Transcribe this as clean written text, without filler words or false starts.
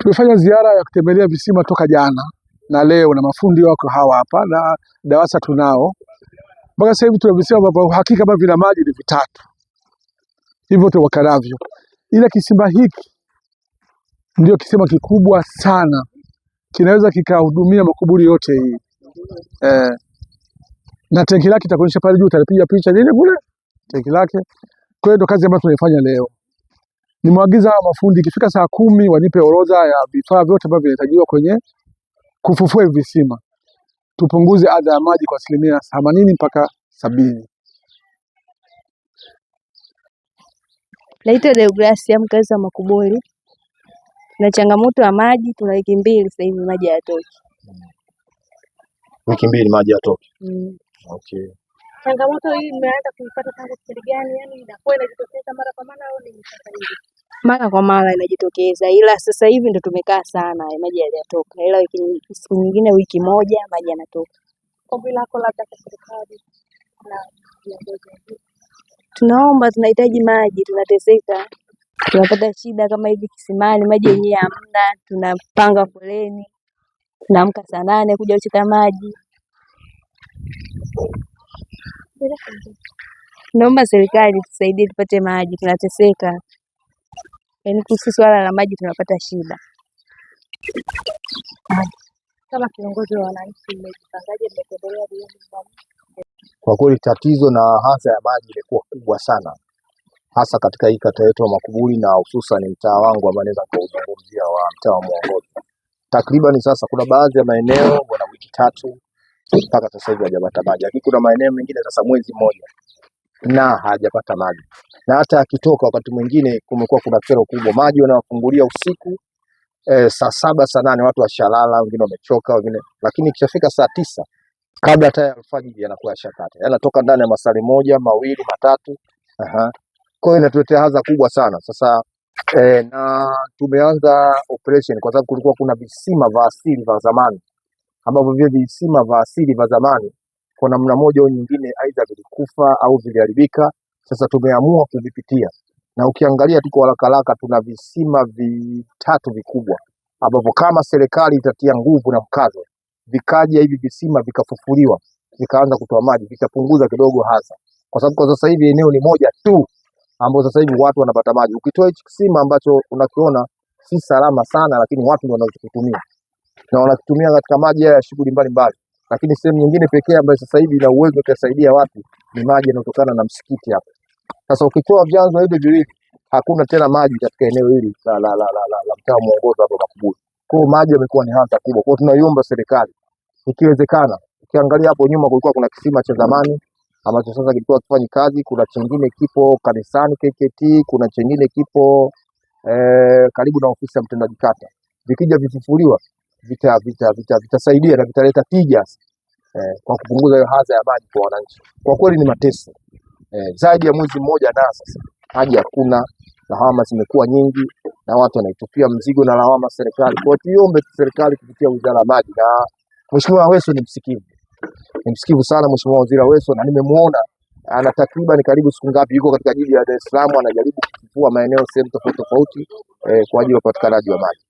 Tumefanya ziara ya kutembelea visima toka jana na leo, na mafundi wako hawa hapa na DAWASA tunao. Mpaka sasa hivi tuna visima ambavyo uhakika kama vina maji ni vitatu, hivyo tuwakanavyo, ila kisima hiki ndio kisima kikubwa sana, kinaweza kikahudumia makuburi yote hii eh, na tenki lake itakuonyesha pale juu, utalipiga picha lile kule tenki lake. Kwa hiyo ndio kazi ambayo tunaifanya leo. Nimewaagiza hawa mafundi ikifika saa 10 wanipe orodha ya vifaa vyote ambavyo vinahitajiwa kwenye kufufua hivi visima, tupunguze adha ya maji kwa 80% mpaka 70. Naitwa Deogracia, mkazi wa Makuburi. Tuna changamoto ya maji, tuna wiki mbili sasa hivi maji hayatoki. Wiki mbili maji hayatoki. Mm. Okay. Changamoto hii mmeanza kuipata tangu kipindi gani? Yaani inakuwa inajitokeza mara kwa mara au ni sasa hivi? Mara kwa mara inajitokeza, ila sasa hivi ndo tumekaa sana, maji hayajatoka, ila wiki, siku nyingine wiki moja maji yanatoka. Ombi lako labda kwa serikali na viongozi wengine? Tunaomba, tunahitaji maji, tunateseka, tunapata shida kama hivi kisimani, maji yenyewe hamna, tunapanga foleni, tunaamka saa 8 kuja kuchota maji. Tunaomba serikali tusaidie tupate maji, tunateseka. Yaani kuhusu swala la maji tunapata shida. Kama kiongozi wa wananchi, mmejipangaje? Mmetembelea vioni? Kwa kweli tatizo na hasa ya maji imekuwa kubwa sana, hasa katika hii kata yetu ya Makuburi na hususan mtaa wangu ambao naweza nikauzungumzia wa mtaa wa Mwongozo. Takriban sasa kuna baadhi ya maeneo wana wiki tatu mpaka sasa hivi hajapata maji, lakini kuna maeneo mengine sasa mwezi mmoja na hajapata maji, na hata akitoka wakati mwingine kumekuwa kuna kero kubwa. Maji wanawafungulia usiku saa 7 saa 8 watu washalala, wengine wamechoka, wengine, lakini ikishafika saa 9 kabla hata ya alfajiri yanakuwa yashakata, yanatoka ndani ya masali moja mawili matatu. Aha. Kwa hiyo inatuletea hadha kubwa sana sasa. Na tumeanza operation kwa sababu kulikuwa kuna visima vya asili vya zamani ambavyo vile visima vya asili vya zamani kwa namna moja au nyingine aidha vilikufa au viliharibika. Sasa tumeamua kuvipitia, na ukiangalia tuko haraka haraka, tuna visima vitatu vikubwa ambavyo kama serikali itatia nguvu na mkazo, vikaja hivi visima vikafufuliwa vikaanza kutoa maji, vitapunguza kidogo hasa, kwa sababu kwa sasa hivi eneo ni moja tu ambapo sasa hivi watu wanapata maji. Ukitoa hichi kisima ambacho unakiona si salama sana, lakini watu ndio wanachokitumia na wanakitumia katika maji haya ya shughuli mbalimbali, lakini sehemu nyingine pekee ambayo sasa hivi ina uwezo wa kusaidia watu ni maji yanayotokana na msikiti hapa. Sasa ukitoa vyanzo hivi viwili, hakuna tena maji katika eneo hili la mtaa Mwongozo hapa Makuburi. Kwa hiyo maji yamekuwa ni hadha kubwa. Kwa hiyo tunaiomba serikali ikiwezekana, ukiangalia hapo nyuma kulikuwa kuna kisima cha zamani ambacho sasa kilikuwa hakifanyi kazi, kuna chengine kipo kanisani KKT, kuna chengine kipo karibu na ofisi ya mtendaji kata. Vikija vifufuliwa vitasaidia vita, vita, vita na vitaleta tija kwa kupunguza hiyo hadha ya maji kwa wananchi. Kwa kweli ni mateso zaidi ya mwezi mmoja na sasa maji hakuna, lawama zimekuwa nyingi na watu wanaitupia mzigo na lawama serikali. Kwa hiyo tuiombe serikali kupitia wizara ya maji, na Mheshimiwa Aweso ni msikivu, ni msikivu sana Mheshimiwa Waziri Aweso, na nimemuona ana takriban karibu siku ngapi yuko katika jiji la Dar es Salaam anajaribu kufufua maeneo sehemu tofauti tofauti kwa ajili ya upatikanaji wa maji.